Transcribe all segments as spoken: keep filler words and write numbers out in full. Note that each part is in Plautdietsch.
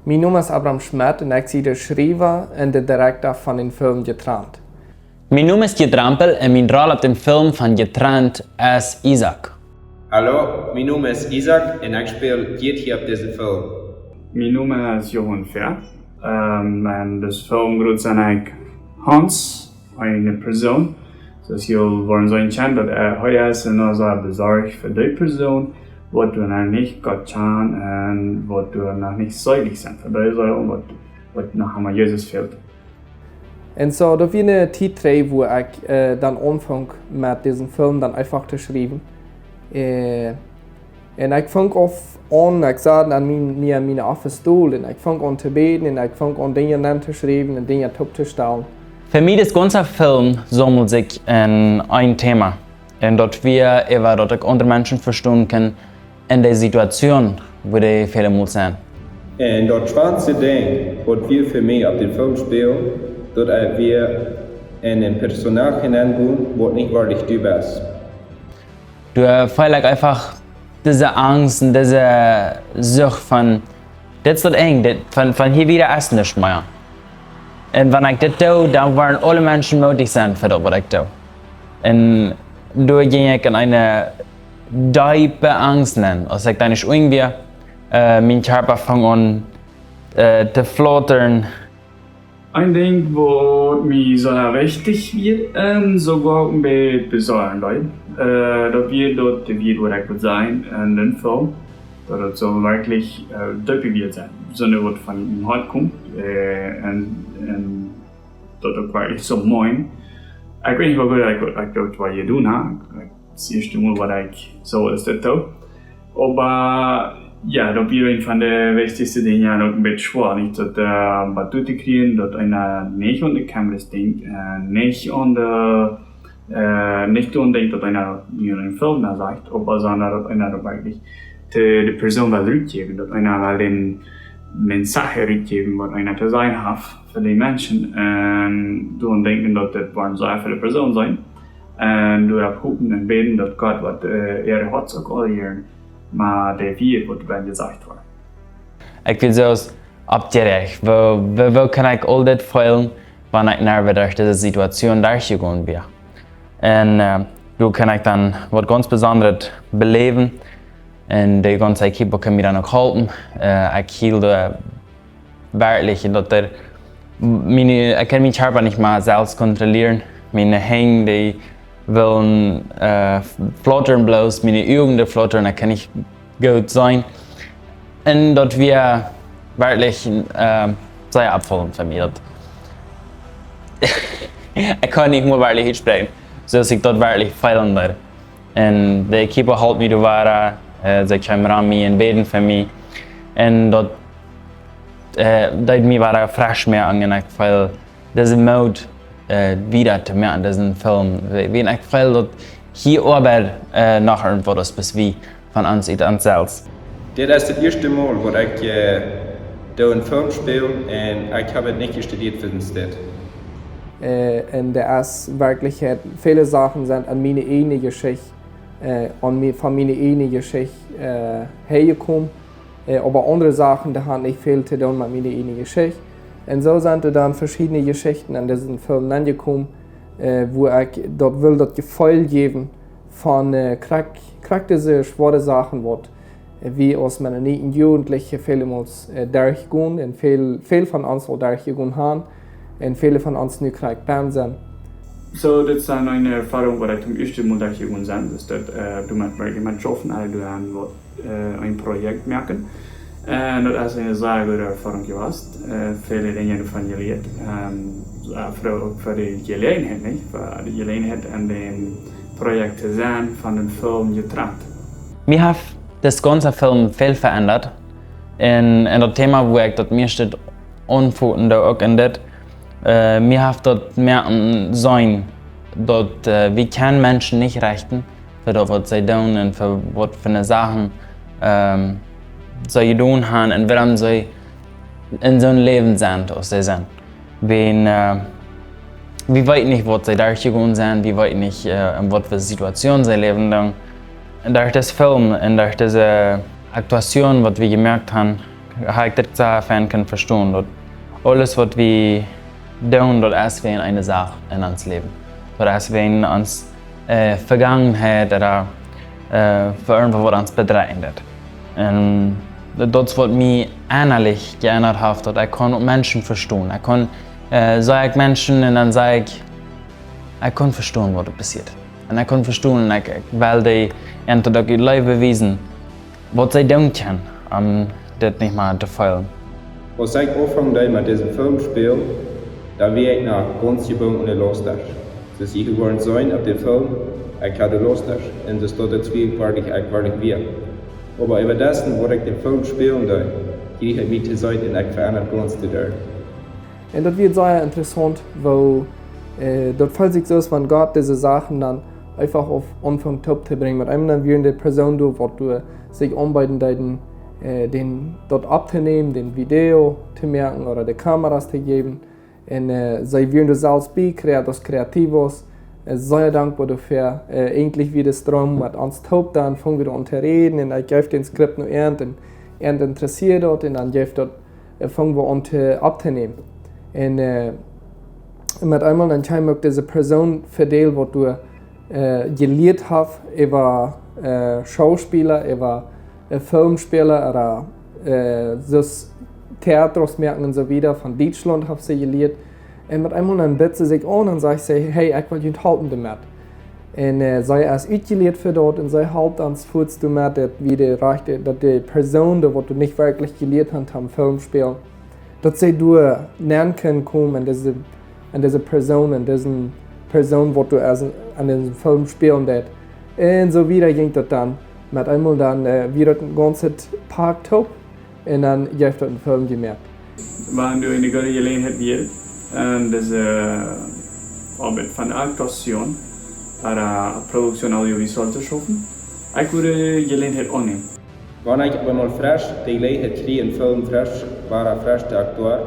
Mien Nomen es Abram Schmidt un ekj sie de Schriewa un de Direkta von dän Film Jetrennt. Mien Nomen es Jedrampel un mien Roll opp dän Film von Jetrennt es Isaak. Hallo, mien Nomen es Isaak un ekj späl Jit hia opp disen Film. Mien Nomen es Johan Fehr. Ähm, en disen Film groots ekj Hans, eene Persoon. Soo aus jie woaren seenen kjennen, daut hee, hee es un es sea besorcht fa dee Persoon, waut doa noch nich Gott kjanen un waut doa noch nich seelich sent. Fa dee Seel, waut, waut noch emma Jesus fält. Un soo, daut wia eene Tiet trigj, wua ekj, äh, dan aunfunk met disen Film dan eefach to schriewen. Äh, un ekj funk aun, ekj saut aun mien, mie aun mien Office Stool un ekj funk aun to bäden un ekj funk aun Dinja nenn to schriewen un Dinja toop to stalen. Fa mie daut gaunze Film saumelt sikj en een Thema. Un daut wia äwa daut ekj aundre Menschen vestonen kaun en de Situation, wua dee väle Mol sent. Un daut schwoaste Dinkj, waut wia fa mie opp dän Film spälen, daut ekj wia en een Personage nenn gonen, waut nich werkjlich du best. Doa feel ekj eefach dise Angst un dise Sucht von, dit es daut Enj, dit, von, von hia wieda es nuscht mea. Un wan ekj dit doo, dan woaren aule Menschen moodich sennen fa daut, waut ekj doo. Un doa jinkj ekj en eene deepe Angst nenn. Aus ekj dan nich irjentwoo, äh, mien Kjarpa funk aun, äh, to flautren. Een Dinkj, waut mie sea wichtich wia un soogoa een bät besorjen deed, äh, daut wia daut de Wieed, waut ekj wull sajen en dän Film, daut et soo werkjlich, äh, deep wia sennen. Soo waut von mien Hoat kjemt, äh, un, un daut uk werkjlich soo meent. Ekj weet nich, woo goot ekj, ekj daut wada jedonen ha. Daut ieeschte Mol, waut ekj soo es daut uk. Oba jo, daut wia eent von de wichtichste Dinja, uk een bät schwoa, nich, daut, äh, waut doa to kjrieen, daut eena nich aun de Kameras denkjt, äh, nich aun de, äh, nich doaraun denkjt, daut eena nu een Film nu sajcht, oba sonda daut eena daut werkjlich de, de Persoon well rutjäwen, daut eena well dän Mensch rutjäwen, waut eena to sajen haft fa dee Menschen, un doaraun denkjen, daut dit woaren sea väle Persoonen sennen. Un doaropp hopen un bäden, daut Gott woat, äh, äare Hoaten uk aunrieren, mau de Wieed, waut doa jesajcht woaren. Ekj feel soo aus oppjeräacht, woo, woo, woo kaun ekj aul dit feelen, wan ekj nu wada derch dise Situation derchjegonen sie. Un, äh, doa kaun ekj dan waut gaunz Besondret beläwen. Un de gaunze Equipo kaun mie dan uk halpen. Äh, ekj hilt, äh, werkjlich, daut dee, miene, ekj kaun mienen Kjarpa nich mea selfst kontrollieren. Miene Henj, dee wellen, äh, flautren bloos, miene Uagen, dee flautren, ekj kaun nich goot seenen. Un daut wia werkjlich, äh, sea oppfaulent fa mie. Daut ekj kaun nich mea werkjlich utspräakjen, soo aus ekj daut werkjlich feelen deed. Un de Equipo holp mie doa wada, äh, see kjeemen aun mie un bäden fa mie. Un daut, äh, deed mie wada fresch moaken un ekj feel dise Moot, äh, wieda to moaken, disen Film. Wiels ekj feel daut hia oabeid, äh, noch irjentwaut es, bat wie von ons ut ons selfst. Dit es daut ieeschte Mol, waut ekj, äh, doa een Film späl un ekj hab et nich jestudieet fa dit. Äh, un doa es werkjlich, äh, väle Sachen sent aun miene ieejne Jeschicht, äh, aun mie-, von miene ieejne Jeschicht, äh, häajekomen. Äh, oba aundre Sachen, dee haben nich väl to doonen met miene ieejne Jeschicht. Un soo sent doa dan veschiedne Jeschichten en disen Film nenjekomen, äh, wua ekj daut well daut Jefeel jäwen von, äh, krakjt, krakjt dise schwoare Sachen, waut, äh, wie aus Mennoniten Jugendliche väle Mol, äh, derchgonen un väl, väl von ons aul derchjegonen haben un väle von ons nu krakjt doa sent. Soo, dit es eene Erfoarunk, waut ekj toom ieeschten Mol derchjegonen sie, daut, äh, doa met, met, met schaufen, aule doa aun waut, äh, een Projekt moaken. Un daut es eene sea goode Erfoarunk jewast. Äh, väle Dinja doavon jelieet. Ähm, äh, fa, uk fa de Jeläajenheit, nich? Fa de Jeläajenheit aun dän Projekt to sennen von dän Film Jetrennt. Mie haft dis gaunze Film väl veendat. Un, un daut Thema, wua ekj daut mieeschte aunfoten doo, uk en dit, äh, mie haft daut mea aun seenen, daut, äh, wie kjennen Menschen nich rechten, fa daut, waut see doonen un fa waut fa Sachen, ähm, see jedonen haben un wuarom see en soon Läwen sent, aus see sent. Wiels, äh, wie weeten nich, waut see derchjegonen sent, wie weeten nich, äh, en waut fa Situation see läwen doonen. Un derch disen Film un derch dise Aktion, waut wie jemoakt haben, Hab ekj dit sea fein kunnen vestonen, daut aules waut wie doonen, daut es wäajen eene Sach en ons Läwen. Daut es wäajen ons, äh, Vegangenheit ooda, äh, fa irjentwaut waut ons bedrekjen deit. Un daut, daut es waut mie ennalich jeendat haft, daut ekj kaun uk Menschen vestonen. Ekj kaun, äh, saj ekj Menschen un dan saj ekj, ekj kaun vestonen waut doa passieet. Un ekj kaun vestonen un ekj, ekj well dee, un daut ekj Leew wiesen, waut see doonen kjennen, om dit nich mea to feelen. Aus ekj aunfunk met disen Film spälen, dan wia ekj noch gaunz jebungen aun de Laustasch. Soo aus jie woaren seenen opp dän Film, ekj haud de Laustasch. Un soo daut es woo ekj werkjlich, ekj werkjlich wia. Oba äwa daut, waut ekj dän Film spälen deed, kjrieech ekj mie to seenen un ekj veendat gaunz de Deel. Un daut wia sea interessaunt, woo, äh, daut feelt sikj soo aus wan Gott dise Sachen dan eefach opp aunfunk toop to brinjen. Met eemol dan wieren de Persoonen doa, waut doa sikj aunbeeden deeden, äh, dän, daut opptonämen, dän Video to moaken ooda de Kameras to jäwen. Un, äh, see wieren doa selfst bie, crea-, daut Creativos, äh, sea dankboa doafäa, äh, eejentlich wia de Stroom met ons toop, dan fungen wie aun to räden un ekj jeef dän Skript no an un an interessieed daut un dan jeef daut, äh, fungen wie aun to, opptonämen. Un, äh, met eemol dan kjeem uk dise Persoon vebie, waut doa, äh, jelieet haft äwa, äh, Schauspeela, äwa, äh, Filmspeela ooda, äh, soo aus Theaters moaken un soo wieda, von Dietschlaunt haft see jelieet. Un met eemol dan bott see sikj aun un sajcht see: "Hey, ekj well junt halpen doamet." Un, äh, see es utjelieet fa daut un see halpt ons fuaz doamet, daut wie de rajchte, daut de Persoon, dee waut doa nich werkjlich jelieet haft aum Filmspälen, daut see doa nenn kaun komen aun dise, aun dise Persoon, aun dise Persoon, waut doa es aun disen Film spälen deed. Un soo wieda jinkj daut dan. Met eemol dan, äh, wia daut een gaunzet Pak toop. Un dan jeef daut een Film jemoakt. Wan du eene goode Jeläajenheit wia, aun dise Oabeit von Aktuazion, para Produktion audiovisual to schaufen, ekj wudd de Jeläajenheit aunnämen. Wan ekj oba mol fresch de Jeläajenheit kjrie, een Film fresch, wada fresch to aktuar,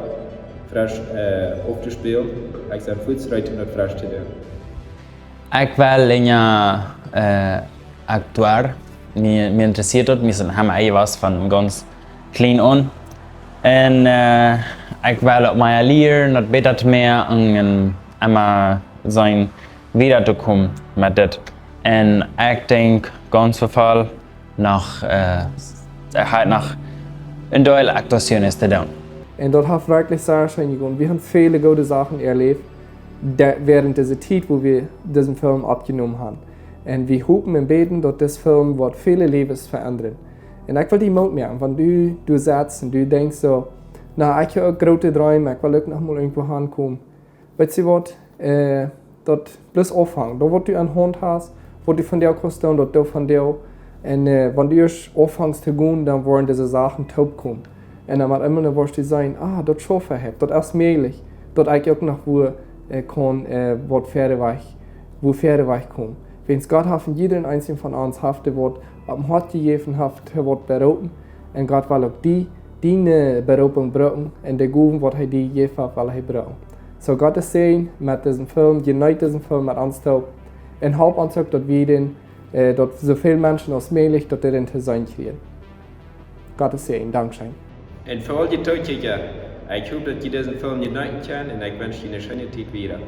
fresch, äh, auftospelen, ekj sie fuaz reed om daut fresch to doonen. Ekj well lenja, äh, aktuar. Mie, mie interessieet daut, mie sent hemma eewes von gaunz kjlien aun. Un, äh, ekj well uk mea lieren, daut bäta to moaken un emma seenen wieda to komen met dit. Un ekj denkj gaunz väl noch, äh, hee haft noch een Deel Aktuazion to doonen. Un daut haft werkjlich sea scheen jegonen. Wie haben väle goode Sachen erläft, de-, wäarent dise Tiet, wua wie disen Film oppjenomen haben. Un wie hopen un bäden, daut dis Film woat väle Läwes veendren. Un ekj well die Moot moaken, wan du, du sitst un du denkjst soo: "Na, ekj hab uk groote Dreem, ekj well uk noch mol irjentwua hankomen." Weetst du waut? Äh, daut bloos aunfangen. Daut waut du aun Haunt hast, waut du vondoag kaust doonen, daut doo vondoag. Un, äh, wan du ieescht aunfangst to gonen, dan woaren dise Sachen toopkomen. Un dan met eemol dan woascht du seenen: "Ah, daut schauf ekj, daut es mäajlich, daut ekj uk noch wua, äh, kaun, äh, waut wieda wajch, wua wieda wajch komen." Wiels Gott haft en jieda eenen von ons, haft hee waut opp daut Hoat jejäft, haft hee waut beroopen. Un Gott well uk die, diene Beroopunk brucken un de Gowen, waut hee die jejäft haft, well hee brucken. Soo, Gott säajen met disen Film, jeneet disen Film met ons toop. Un halp ons uk, daut wie dän, äh, daut soo väl Menschen aus mäajlich daut dee dän to seenen kjrieen. Gott säajen, dankscheen. Un fa aul june Tookjikja, ekj hop, daut jie disen Film jeneeten kjennen un ekj wensch june eene scheene Tiet wieda.